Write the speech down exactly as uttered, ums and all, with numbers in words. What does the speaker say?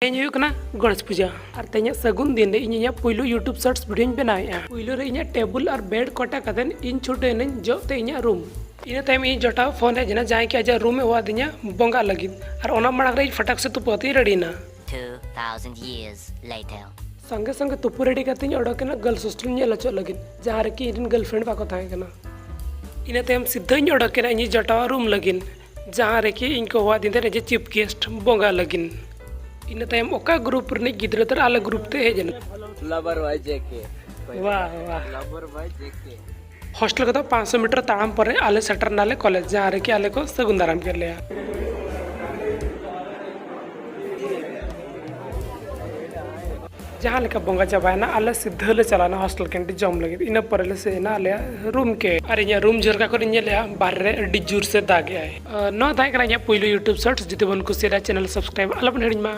ᱛᱮᱦᱮᱧ ᱦᱩᱭᱩᱜ ᱠᱟᱱᱟ ᱜᱚᱬᱮᱥ ᱯᱩᱡᱟ, ᱟᱨ ᱛᱮᱦᱮᱧᱟᱜ ᱥᱟᱹᱜᱩᱱ ᱫᱤᱱ ᱨᱮ ᱤᱧ ᱤᱧᱟᱹᱜ ᱯᱩᱭᱞᱩ YouTube Shorts video ᱧ ᱵᱮᱱᱟᱣᱮᱫᱼᱟ᱾ ᱯᱩᱭᱞᱩ ᱨᱮ ᱤᱧᱟᱹᱜ ᱴᱮᱵᱩᱞ ᱟᱨ ᱵᱮᱰ ᱠᱚᱴᱟ ᱠᱟᱛᱮ ᱤᱧ ᱪᱷᱩᱴᱟᱹᱣ ᱮᱱᱟᱹᱧ ᱡᱚᱜ ᱛᱮ ᱤᱧᱟᱹᱜ ᱨᱩᱢ᱾ ᱤᱱᱟᱹ ᱛᱟᱭᱚᱢ ᱤᱧ ᱡᱚᱴᱟᱣ ᱯᱷᱳᱱ ᱦᱮᱡ ᱮᱱᱟ, ᱡᱟᱦᱟᱸᱭ ᱠᱤ ᱟᱡᱟᱜ ᱨᱩᱢ ᱮ ᱦᱚᱦᱚᱣᱟᱫᱤᱧᱟ ᱵᱚᱸᱜᱟᱜ ᱞᱟᱹᱜᱤᱫ, ᱟᱨ ᱚᱱᱟ ᱢᱟᱲᱟᱝ ᱨᱮ ᱤᱧ ᱯᱷᱟᱴᱟᱠ ᱥᱮ ᱛᱩᱯᱩ ᱠᱟᱛᱮ ᱤᱧ ᱨᱮᱰᱤᱭᱮᱱᱟ᱾ Two thousand years later. ᱥᱚᱸᱜᱮ ᱥᱚᱸᱜᱮ ᱛᱩᱯᱩ ᱨᱮᱰᱤ ᱠᱟᱛᱮ ᱤᱧ ᱚᱰᱚᱠ ᱮᱱᱟ ᱜᱟᱨᱞᱥ ᱦᱳᱥᱴᱮᱞ ᱧᱮᱞ ᱦᱚᱪᱚᱜ ᱞᱟᱹᱜᱤᱫ, ᱡᱟᱦᱟᱸ ᱨᱮᱠᱤ ᱤᱧ ᱨᱮᱱ ᱜᱟᱨᱞᱯᱷᱨᱮᱱᱰ ᱵᱟᱠᱚ ᱛᱟᱦᱮᱸ ᱠᱟᱱᱟ᱾ ᱤᱱᱟᱹ ᱛᱟᱭᱚᱢ ᱥᱤᱫᱷᱟᱹᱧ ᱚᱰᱚᱠ ᱮᱱᱟ ᱤᱧᱤᱡ ᱡᱚᱴᱟᱣᱟᱜ ᱨᱩᱢ ᱞᱟᱹᱜᱤᱫ, ᱡᱟᱦᱟᱸ ᱨᱮᱠᱤ ᱤᱧ ᱠᱚ ᱦᱚᱦᱚᱣᱟᱫᱤᱧ ᱛᱟᱦᱮᱸ ᱡᱮ ᱪᱤᱯ ᱜᱮᱥᱴ ᱵᱚᱸᱜᱟ ᱞᱟᱹᱜᱤᱫ᱾ ᱤᱱᱟᱹ ᱛᱟᱭᱚᱢ ᱚᱠᱟ ᱜᱨᱩᱯ ᱨᱤᱱᱤᱡ ᱜᱤᱫᱽᱨᱟᱹ ᱛᱟᱨ ᱟᱞᱮ ᱜᱨᱩᱯ ᱛᱮ ᱦᱮᱡ ᱮᱱᱟ᱾ Lover boy J K. Hostel ᱠᱷᱚᱱ ᱫᱚ ᱯᱟᱸᱪᱥᱚ ᱢᱤᱴᱟᱨ ᱛᱟᱲᱟᱢ ᱯᱚᱨᱮ ᱟᱞᱮ ᱥᱮᱴᱮᱨ ᱮᱱᱟᱞᱮ ᱠᱚᱞᱮᱡᱽ, ᱡᱟᱦᱟᱸ ᱨᱮᱠᱤ ᱟᱞᱮ ᱠᱚ ᱥᱟᱹᱜᱩᱱ ᱫᱟᱨᱟᱢ ᱠᱮᱫ ᱞᱮᱭᱟ᱾ ᱡᱟᱦᱟᱸ ᱞᱮᱠᱟ ᱵᱚᱸᱜᱟ ᱪᱟᱵᱟᱭᱮᱱᱟ, ᱟᱞᱮ ᱥᱤᱫᱷᱟᱹ ᱞᱮ ᱪᱟᱞᱟᱣᱱᱟ ᱦᱳᱥᱴᱮᱞ ᱠᱮᱱᱴᱤᱱ ᱡᱚᱢ ᱞᱟᱹᱜᱤᱫ᱾ ᱤᱱᱟᱹ ᱯᱚᱨᱮ ᱞᱮ ᱥᱮᱱ ᱮᱱᱟ ᱟᱞᱮᱭᱟᱜ ᱨᱩᱢ ᱠᱮ, ᱟᱨ ᱤᱧᱟᱹᱜ ᱨᱩᱢ ᱡᱷᱟᱨᱠᱟ ᱠᱷᱚᱱ ᱤᱧ ᱧᱮᱞᱮᱜᱼᱟ ᱵᱟᱦᱨᱮ ᱨᱮ ᱟᱹᱰᱤ ᱡᱳᱨ ᱥᱮ ᱫᱟᱜ ᱮᱜᱼᱟᱭ᱾ ᱟᱨ ᱱᱚᱣᱟ ᱛᱟᱦᱮᱸ ᱠᱟᱱᱟ ᱤᱧᱟᱹᱜ ᱯᱩᱭᱞᱩ YouTube Shorts᱾ ᱡᱩᱫᱤ ᱵᱚᱱ ᱠᱩᱥᱤᱭᱟᱫᱟ, ᱪᱮᱱᱮᱞ ᱥᱟᱵᱥᱠᱨᱟᱭᱤᱵ ᱟᱞᱚᱵᱚᱱ ᱦᱤᱲᱤᱧ ᱢᱟ᱾